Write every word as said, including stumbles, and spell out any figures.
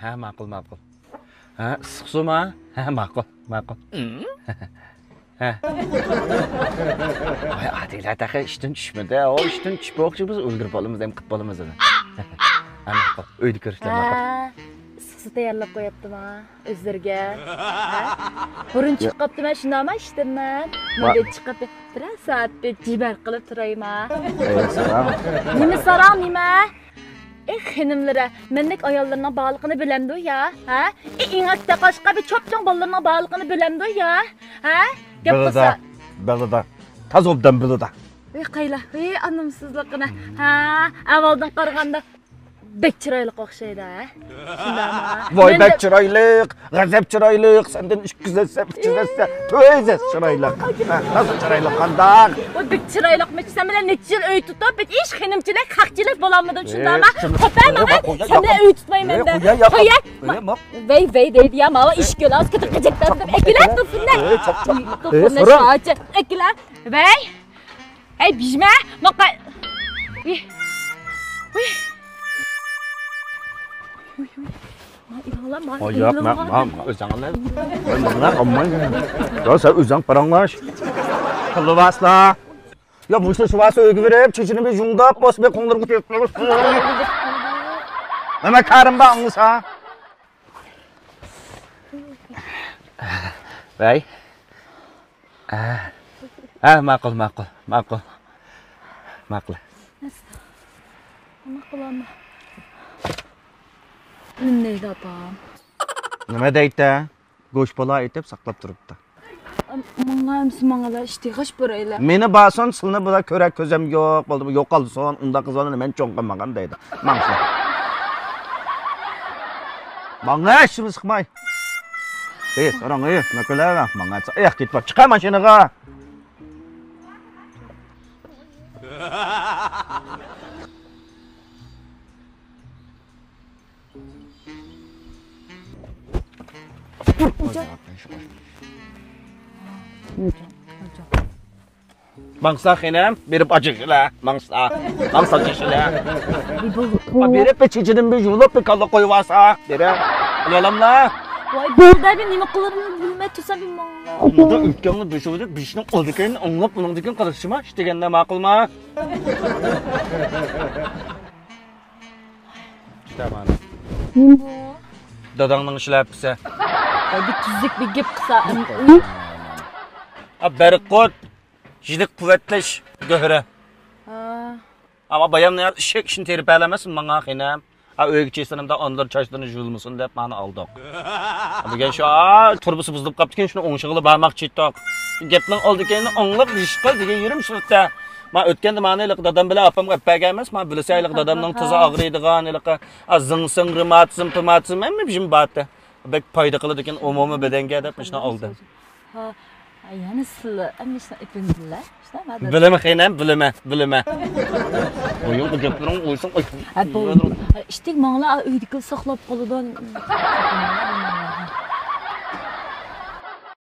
ھە، ماقۇل، ماقۇل. ھە، ئىسسىق سۇما؟ ھە، ماقۇل، ماقۇل. ھە. ۋاي، ئادىلە تېخى ئىشتىن چۈشمىدى. ئۇ ئىشتىن چۈشۈپ بولغۇچە بىز ئۈلگۈرۈپ بولىمىز، ھەم قىلىپ بولىمىز ئۇنى. ھە، ماقۇل. ئۆيدە كۆرۈشلەر، ماقۇل. ھە، ئىسسىق سۇ تەييارلاپ قويۇپتىما ئۆزلىرىگە؟ ھە؟ بۇرۇن چىقىپ قاپتىمەن شۇنداقما ئىشتىن مەن. مەن ۋا- دە چىقىپ بىرەر سائەت بىر جىبەر قىلىپ تۇرايما. ئەي، ساراڭ. نېمە ساراڭ، نېمە؟ ئى خېنىملىرى، مەندەك ئاياللىرىنىڭ بارلىقىنى بىلەمدۇ يا؟ ھە؟ ئى ئېڭەك تاقاشقا بىر چوپچوڭ بالىلىرىنىڭ بارلىقىنى بىلەمدۇ يا؟ ھە؟ گەپ بىلىدۇ، قىلسا. بىلىدۇ. تازا ئوبدان بىلىدۇ. ئى قايلا، ئى ئانىمسىزلىقىنى. ھە، ئەۋۋالدىن قارىغاندا بەك چىرايلىق ئوخشايدۇ، ھە؟ شۇنداقمۇ؟ ۋاي، مەن بەك دە- چىرايلىق، غەزەپ چىرايلىق، سەندىن ئىككى يۈز ئەسسە، ئۈچ يۈز ئەسسە، تۆت يۈز ئەسسە چىرايلىق. ھە، تازا چىرايلىق قانداق؟ ۋاي، بەك چىرايلىقمىچۇ، سەن بىلەن نەچچە يىل ئۆي تۇتۇپ، بىر ئىش خېنىمچىلىك، خەقچىلىك بولالمىدىم، شۇنداقما؟ قوپە ماڭا، سەن بىلەن ئۆي تۇتمايمەن دە. قويە. ۋەي، ۋەي دەيدۇ يا، ماۋۇ ئىش كۆلى، ھازىر كېتىپ قېچەكلەپ تۇرۇپ، ئەكىلە، توپۇننى. توپۇننى شۇ ئاچا، ئەكىلە. ۋەي. ئەي، بىژمە، ماقا. ئۇي. ئۇي. ئۇي، ئۇي. ما ئىلاھلار، ما ئاياق، ئىلاھلار. ما، ما، ما، ئۆزۈڭ ئال. ۋاي، مانا ئالماي. يا، سەن ئۆزۈڭ پاراڭلاش. قىلىۋاسلا. يا، بۇ شۇ شۇۋاسى ئۆيگە بېرىپ، چېچىنى بىر يۇڭداپ، بوس بىر قوڭلىرىغا تېگىپ. نېمە كارىم بار، ئاڭلىسا. ۋەي. ھە، ماقۇل، ماقۇل، ماقۇل. ماقۇل. نېمە قىلىمەن؟ نېمە دەيدۇ ئاپام؟ نېمە دەيدۇ؟ گۆش بالا ئېتىپ ساقلاپ تۇرۇپتۇ. ماڭا ئەمسە ماڭىلا ئىشتىغاش بۇرايلا. مېنى بارسۇن، سىلىنى بۇلا كۆرەر كۆزۈم يوق، بولدىمۇ يوقالسۇن، ئۇنداق قىلسا مەن چوڭ قىلمىغان دەيدۇ. ماڭسۇن. ماڭا ئىشىمنى سىقماي. ئېي، ساراڭ، ئېي، ناكۆلە، ماڭا ئېيتسا، ئاياق كېتىپ چىقار ماشىنىغا. ماڭسا خېنىم، بېرىپ ئاچىشىلە. ماڭسا، ماڭسا ئاچىشىلە. بېرىپ بىر چېچىدىن بىر يۇلۇپ بىر كاللا قويۇۋالسا، بېرىپ. ئالىۋالاملا. ۋاي، بولدى، مەن نېمە قىلىرىمنى بىلمەي تۇرسام، بىر ماڭلا. ئۇندا ئۆتكەننى بېشىۋېلىپ، بېشىنىڭ ئالدى كەينىنى ئاڭلاپ، ئۇنىڭدىن كېيىن قارىشىما، ئىش دېگەندە ماقۇلما؟ كىتابخانا. نېمە بۇ؟ داداڭنىڭ شىلەپىسى. ۋاي، بىر تۈزۈك بىر گەپ قىلسا، ئەم، ئۇي. ئا، بەرقۇت، يىلىك قۇۋۋەتلەش گۆھىرى. ھا. ئەمما بايام نېمە ئىششەك ئىشىنى تېرىپ بەرەلمەسمۇ ماڭا خېنىم؟ ئا، ئۆيگە چېسىنىمدا ئاندىن چاچلىرىنى يۇيۇلمىسۇن دەپ مانا ئالدۇق. بۈگۈن شۇ، ئا، تۇرۇبىسى بۇزۇلۇپ قاپتىكەن، شۇنى ئوڭشىغىلى بارماقچى ئىدۇق. گەپنىڭ ئالدى كەينىنى ئاڭلاپ، ئىش قىل دېگەن يېرىم سىرتتا. ما ئۆتكەندە مانا ھېلىقى دادام بىلەن ئاپامغا ئەپ بەرگەنمىز. ما بىلىسە ھېلىقى دادامنىڭ تىزى ئاغرىيدىغان، ھېلىقى، ئا، زىڭسىڭ، رېماتىزم، پېماتىزم، ھەممە بىژىم بارتى. بەك پايدا قىلىدىكەن ئومۇمىي بەدەنگە دەپ مۇشۇنى ئالدىم. ھا، يەنە سىلە، ئەمدى شۇنى ئېپىندىلە. شۇنداقما؟ بىلىمەن خېنىم، بىلىمەن، بىلىمەن. بۇيرۇڭ، گەپلىرىڭ ئويسۇن، ئوي. ھە، بۇ، ئىشتىك ماڭلا، ئۆيدىكى ساقلاپ قالىدۇ.